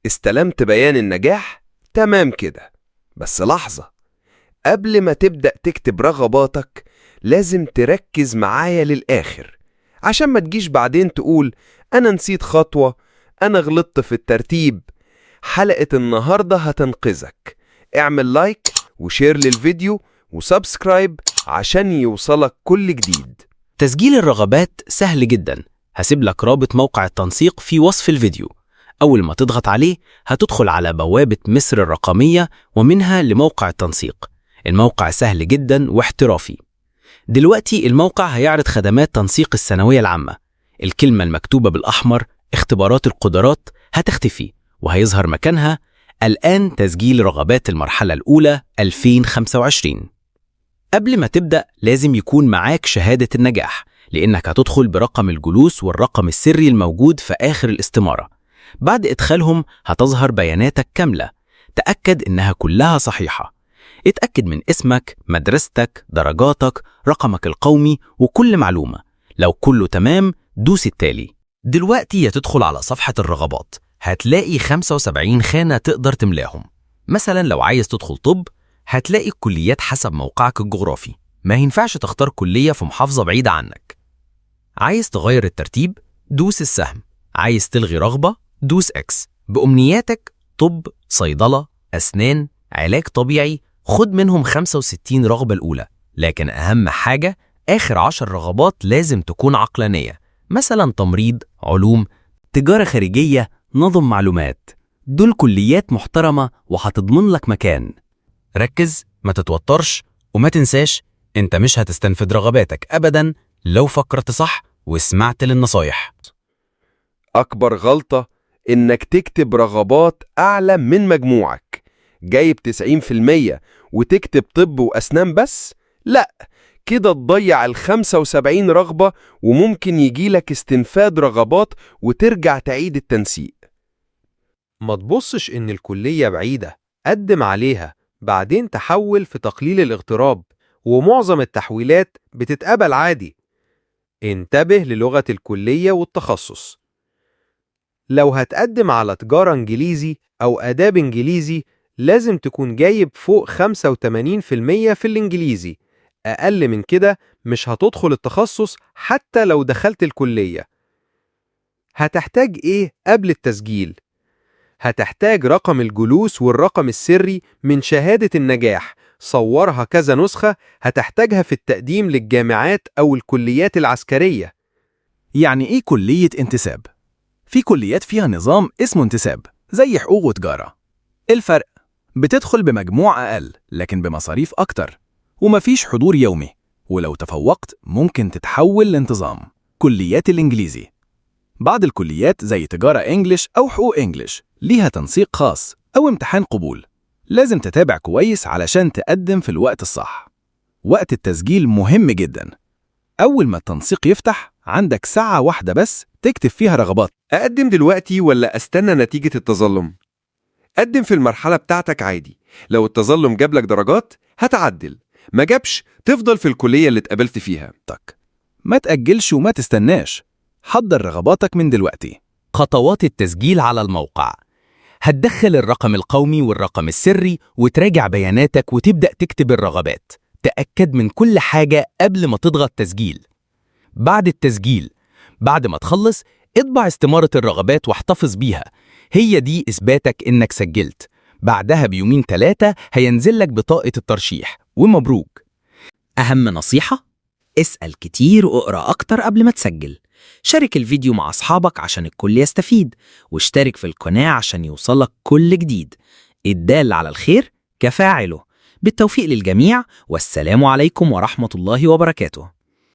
استلمت بيان النجاح؟ تمام كده. بس لحظة، قبل ما تبدأ تكتب رغباتك لازم تركز معايا للآخر، عشان ما تجيش بعدين تقول أنا نسيت خطوة، أنا غلطت في الترتيب. حلقة النهاردة هتنقذك. اعمل like و share للفيديو و subscribe عشان يوصلك كل جديد. تسجيل الرغبات سهل جدا. هسيب لك رابط موقع التنسيق في وصف الفيديو. أول ما تضغط عليه هتدخل على بوابة مصر الرقمية ومنها لموقع التنسيق. الموقع سهل جدا واحترافي. دلوقتي الموقع هيعرض خدمات تنسيق الثانوية العامة. الكلمة المكتوبة بالأحمر اختبارات القدرات هتختفي وهيظهر مكانها الآن تسجيل رغبات المرحلة الأولى 2025. قبل ما تبدأ لازم يكون معاك شهادة النجاح، لأنك هتدخل برقم الجلوس والرقم السري الموجود في آخر الاستمارة. بعد إدخالهم هتظهر بياناتك كاملة. تأكد إنها كلها صحيحة. اتأكد من اسمك، مدرستك، درجاتك، رقمك القومي وكل معلومة. لو كله تمام دوس التالي. دلوقتي هتدخل على صفحة الرغبات، هتلاقي 75 خانة تقدر تملاهم. مثلا لو عايز تدخل طب هتلاقي الكليات حسب موقعك الجغرافي، ما ينفعش تختار كلية في محافظة بعيدة عنك. عايز تغير الترتيب دوس السهم، عايز تلغي رغبة دوس X. بأمنياتك طب، صيدلة، أسنان، علاج طبيعي، خد منهم 65 رغبة الأولى. لكن أهم حاجة آخر 10 رغبات لازم تكون عقلانية، مثلا تمريض، علوم، تجارة خارجية، نظم معلومات. دول كليات محترمة وهتضمن لك مكان. ركز، ما تتوترش، وما تنساش انت مش هتستنفد رغباتك أبدا لو فكرت صح وسمعت للنصايح. أكبر غلطة إنك تكتب رغبات أعلى من مجموعك. جايب 90% وتكتب طب وأسنان بس؟ لا، كده تضيع ال 75 رغبة وممكن يجيلك استنفاد رغبات وترجع تعيد التنسيق. ما تبصش إن الكلية بعيدة، قدم عليها بعدين تحول في تقليل الاغتراب، ومعظم التحويلات بتتقبل عادي. انتبه للغة الكلية والتخصص. لو هتقدم على تجارة إنجليزي أو آداب إنجليزي لازم تكون جايب فوق 85% في الإنجليزي، أقل من كده مش هتدخل التخصص حتى لو دخلت الكلية. هتحتاج إيه قبل التسجيل؟ هتحتاج رقم الجلوس والرقم السري من شهادة النجاح، صورها كذا نسخة، هتحتاجها في التقديم للجامعات أو الكليات العسكرية. يعني إيه كلية انتساب؟ في كليات فيها نظام اسمه انتساب، زي حقوق وتجارة. الفرق؟ بتدخل بمجموع أقل لكن بمصاريف أكتر، ومفيش حضور يومي، ولو تفوقت ممكن تتحول لانتظام. كليات الإنجليزي، بعض الكليات زي تجارة English أو حقوق English ليها تنسيق خاص أو امتحان قبول، لازم تتابع كويس علشان تقدم في الوقت الصح. وقت التسجيل مهم جدا. أول ما التنسيق يفتح عندك ساعة واحدة بس تكتب فيها رغبات. أقدم دلوقتي ولا أستنى نتيجة التظلم؟ قدم في المرحلة بتاعتك عادي، لو التظلم جابلك درجات هتعدل، ما جابش تفضل في الكلية اللي اتقبلت فيها. ما تأجلش وما تستناش، حضر رغباتك من دلوقتي. خطوات التسجيل على الموقع: هتدخل الرقم القومي والرقم السري وتراجع بياناتك وتبدأ تكتب الرغبات. تأكد من كل حاجة قبل ما تضغط تسجيل. بعد التسجيل، بعد ما تخلص اطبع استمارة الرغبات واحتفظ بيها، هي دي إثباتك إنك سجلت. بعدها بيومين 3 هينزل لك بطاقة الترشيح، ومبروك. أهم نصيحة: اسأل كتير واقرأ أكتر قبل ما تسجل. شارك الفيديو مع أصحابك عشان الكل يستفيد، واشترك في القناة عشان يوصلك كل جديد. الدال على الخير كفاعله. بالتوفيق للجميع، والسلام عليكم ورحمة الله وبركاته.